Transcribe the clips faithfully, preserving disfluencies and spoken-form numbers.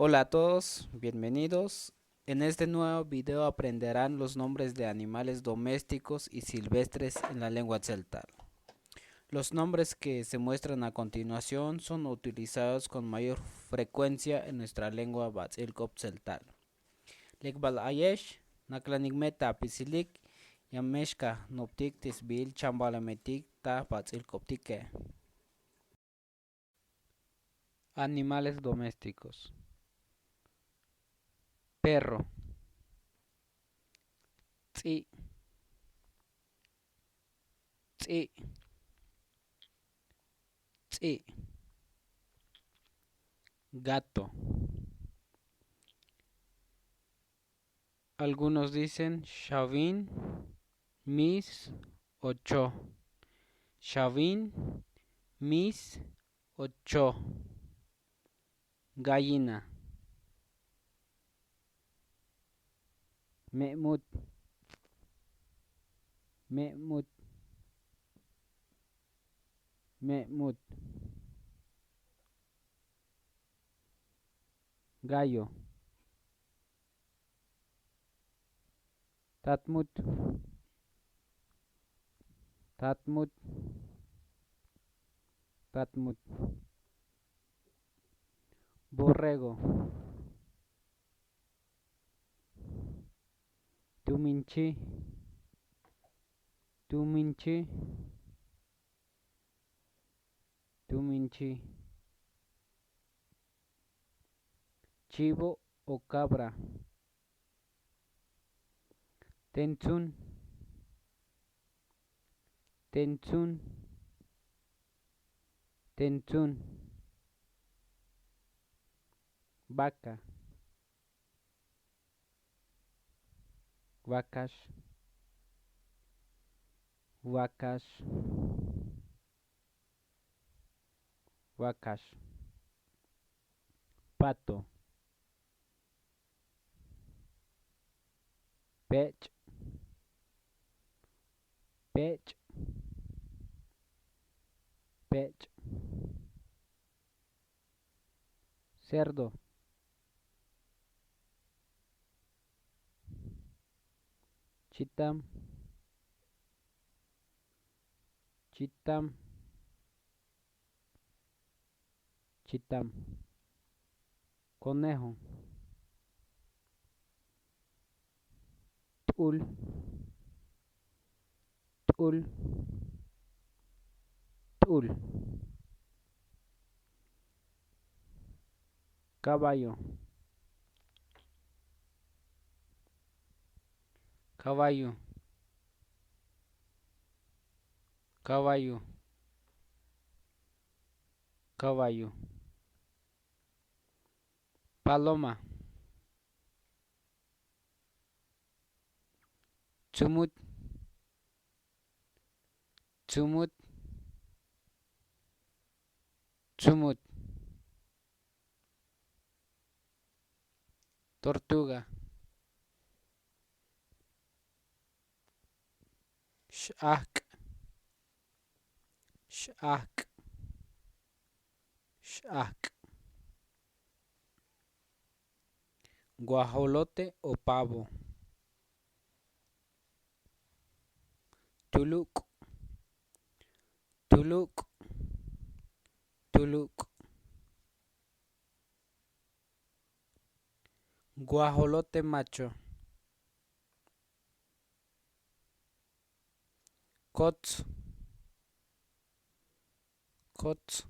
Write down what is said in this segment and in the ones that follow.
Hola a todos, bienvenidos. En este nuevo video aprenderán los nombres de animales domésticos y silvestres en la lengua tzeltal. Los nombres que se muestran a continuación son utilizados con mayor frecuencia en nuestra lengua bats'il k'op tzeltal. Lek bal ayex, naklanik me ta apisilik, ya me xkanoptik te sbiil chambalametik ta bats'il k'optike. Animales domésticos. Perro. Tsi'. Tsi'. Tsi'. Gato. Algunos dicen xawin, mis, ocho. Xawin, mis, ocho. Gallina. Me'mut. Me'mut. Me'mut. Gallo. Tatmut. Tatmut. Tatmut. Borrego. Tuminchi. Tuminchi. Tuminchi. Chivo o cabra. Tentsun. Tentsun. Tentsun. Vaca. Wakax. Wakax. Wakax. Pato. Pech'. Pech'. Pech'. Cerdo. Chitam. Chitam. Chitam. Conejo. T'ul. T'ul. T'ul. Caballo. Caballo. Caballo. Caballo. Paloma. Tsumut. Tsumut. Tsumut. Tortuga. X'ajk'. X'ajk'. X'ajk'. Guajolote o pavo. Tuluk'. Tuluk'. Tuluk'. Guajolote macho. Kots. Kots.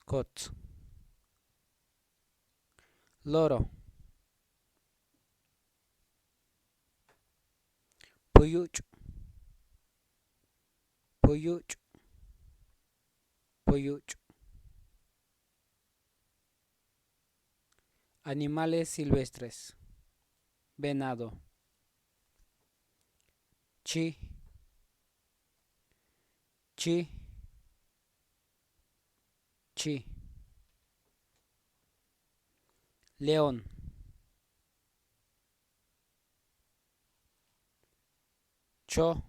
Kots. Loro. Puyuch'. Puyuch'. Puyuch'. Animales silvestres. Venado. Chi. Chi. Chi. León. Cho.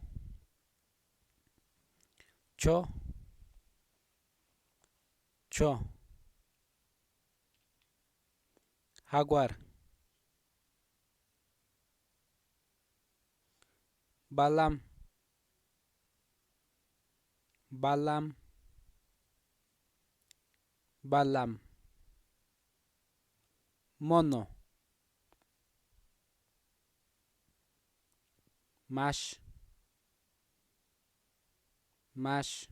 Cho. Cho. Jaguar. Balam. Balam. Balam. Mono. Max. Max.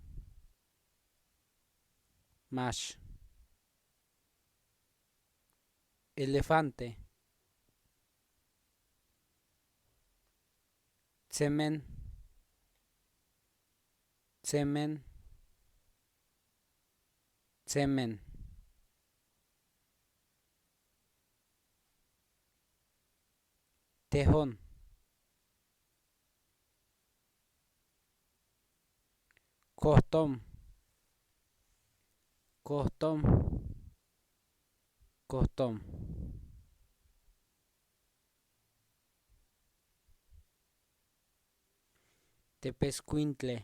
Max. Elefante. Tsemen. Tsemen. Tsemen. Tejon. Kojtom. Kojtom. Kojtom. Tepeskuintle.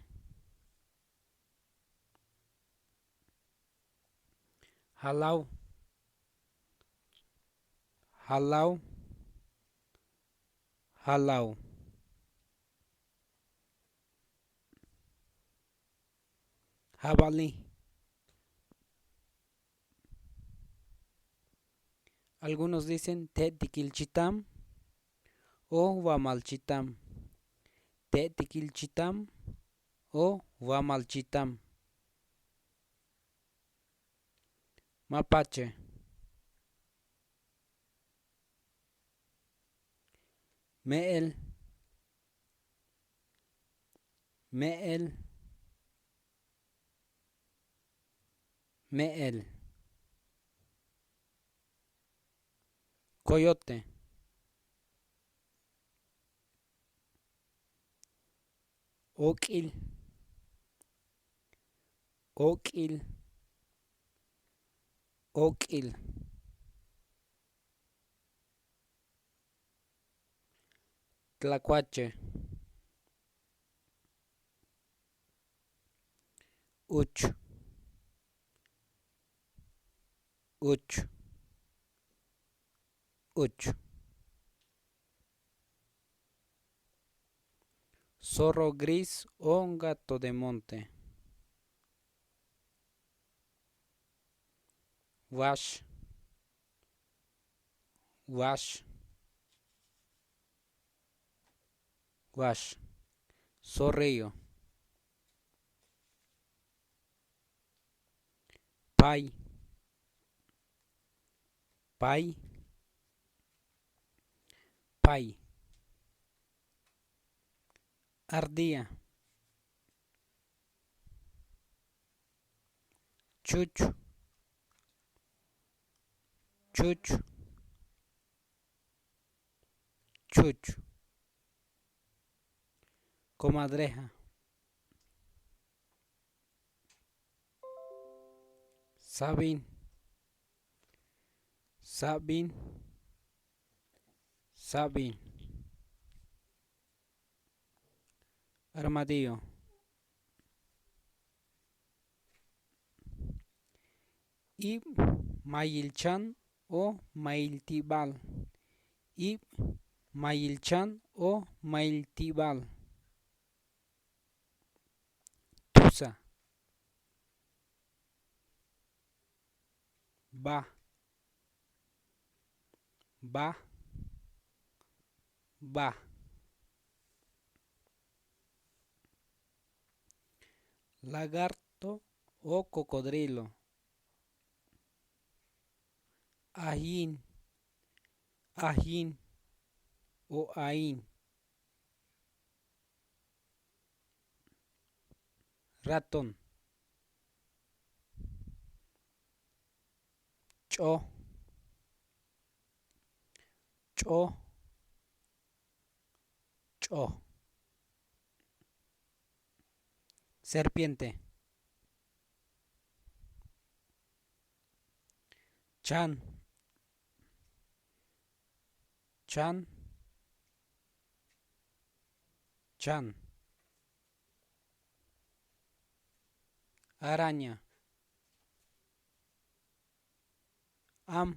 Jalaw. Jalaw. Jalaw. Jabalí. Algunos dicen te'tikil chitam o wamal chitam. Te'tikil chitam o wamal chitam. Mapache. Me'el. Me'el. Me'el. Coyote. Ok'il. Ok'il. Ok'il. Tlacuache. Uch. Uch. Uch. Zorro gris o gato de monte. Wax. Wax. Wax. Zorrillo. Pay. Pay. Pay. Ardilla. Chuch. Chuch. Chuch. Comadreja. Sabin. Sabin. Sabin. Armadillo. Ib mayilchan o mayiltibal. Ib mayilchan o mayiltibal. Tusa. Ba. Ba. Ba. Lagarto o cocodrilo. Ayin. Ayin o ayin. Ratón. Ch'o. Ch'o. Ch'o. Serpiente. Chan. Chan. Chan. Araña. Am.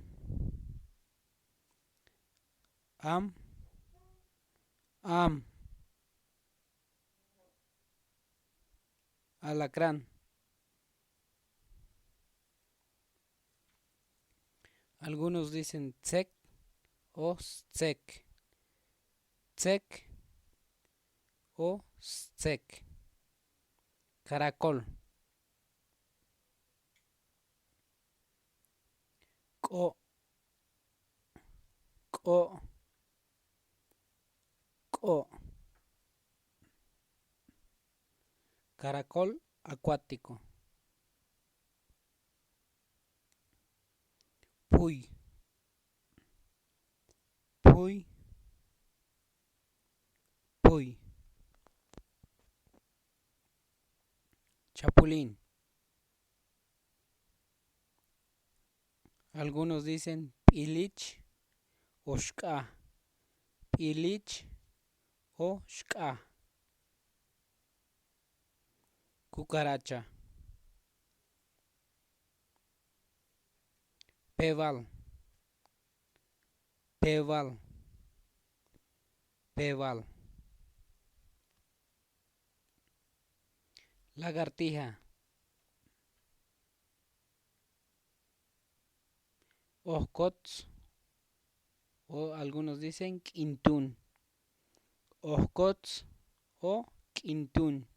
Am, am. Alacrán. Algunos dicen tsek o stsek. Tsek o stsek. Caracol. K'o', k'o', k'o'. Caracol acuático. Puy, puy, puy. Chapulín. Algunos dicen p'ilich o xk'a. P'ilich o xk'a. Cucaracha. Peval. Peval. Peval. Lagartija. Ohkots, o algunos dicen k'intun. Ohkots o k'intun.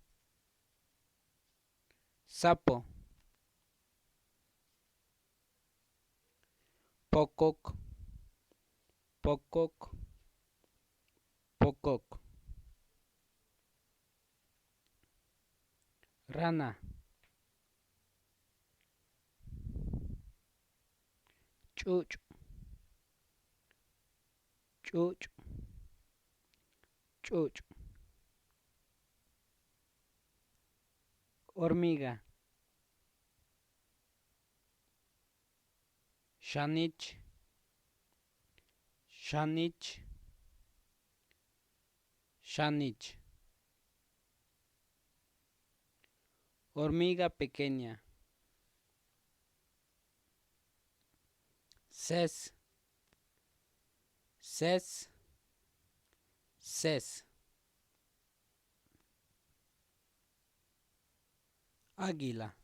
Sapo. Pokok, pokok, pokok. Rana. Ch'uch', ch'uch', ch'uch'. Hormiga. Xanich, xanich, xanich. Hormiga pequeña. Ses, ses, ses. Águila.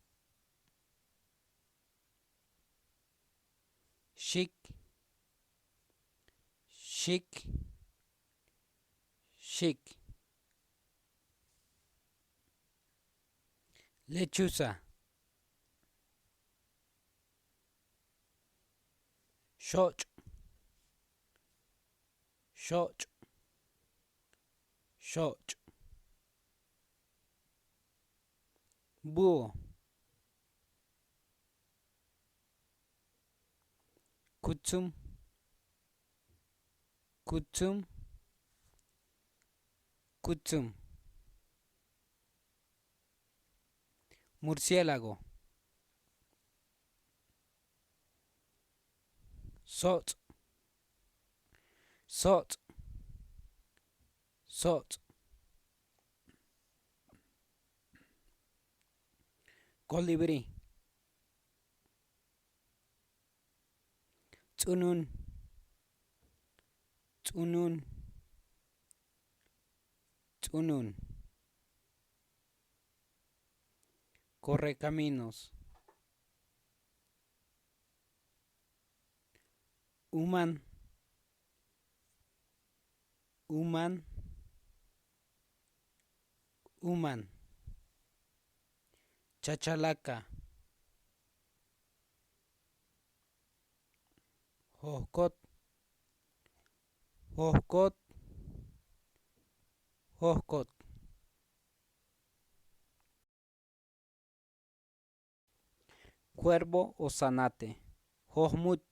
Xik, xik, xik. Lechuza. Xoch', xoch', xoch'. Búho. Kutsum, kutsum, kutsum. Murciélago. Sot's, sot's, sot's. Colibrí. Ts'unun, ts'unun, ts'unun. Correcaminos. Uman, uman, uman. Chachalaca. Jojkot, jojkot, jojkot. Cuervo o zanate. Jojmut,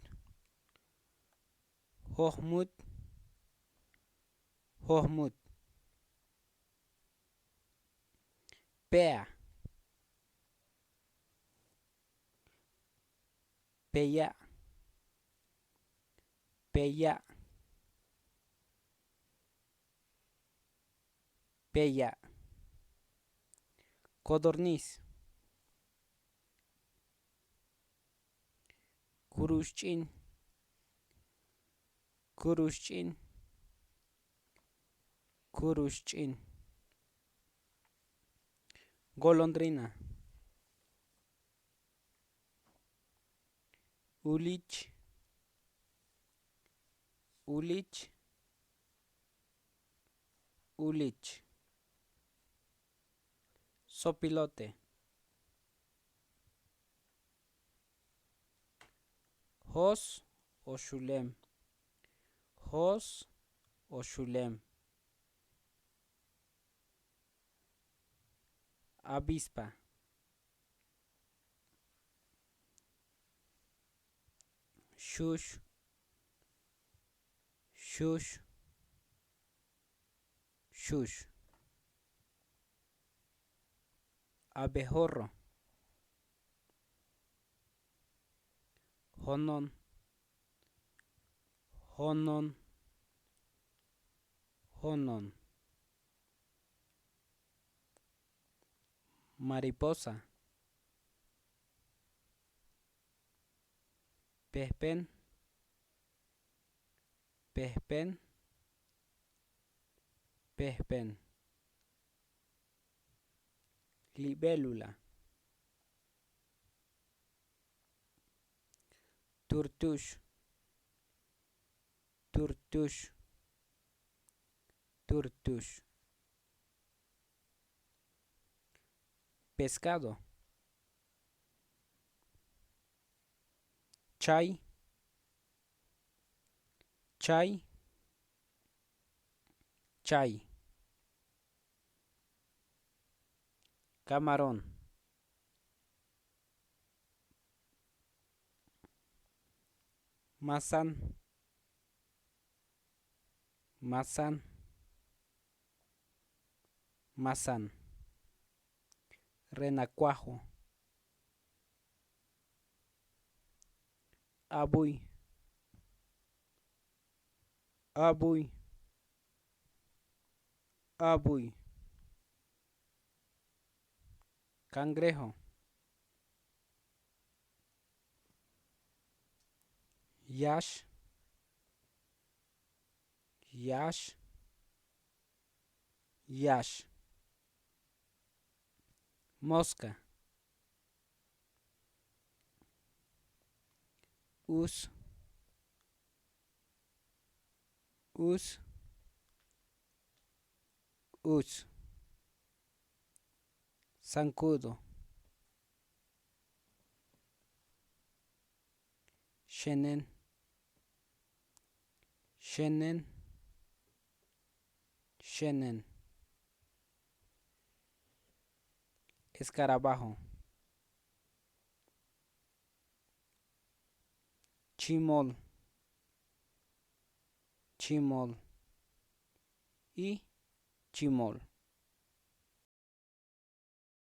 jojmut, jojmut. Pea, peya', peya', peya'. Codorniz. Kuruxch'in, kuruxch'in, Kurux ch'in. Golondrina. Ulich. Ulich. Ulich. Sopilote. Jos o xulem. Jos o xulem. Avispa. Xux. Xux. Xux. Abejorro. Jonon. Jonon. Jonon. Mariposa. Pejpen. Pejpen. Pejpen. Libélula. Turtux. Turtux. Turtux. Pescado. Chay. Chay. Chay. Camarón. Masan. Masan. Masan. Renacuajo. Abuy. Abuy. Abuy. Cangrejo. Yax. Yax. Yax. Mosca. Us. Us. Us. Zancudo. Xenen. Xenen. Xenen. Escarabajo. Chimol. Chimol. Y chimol.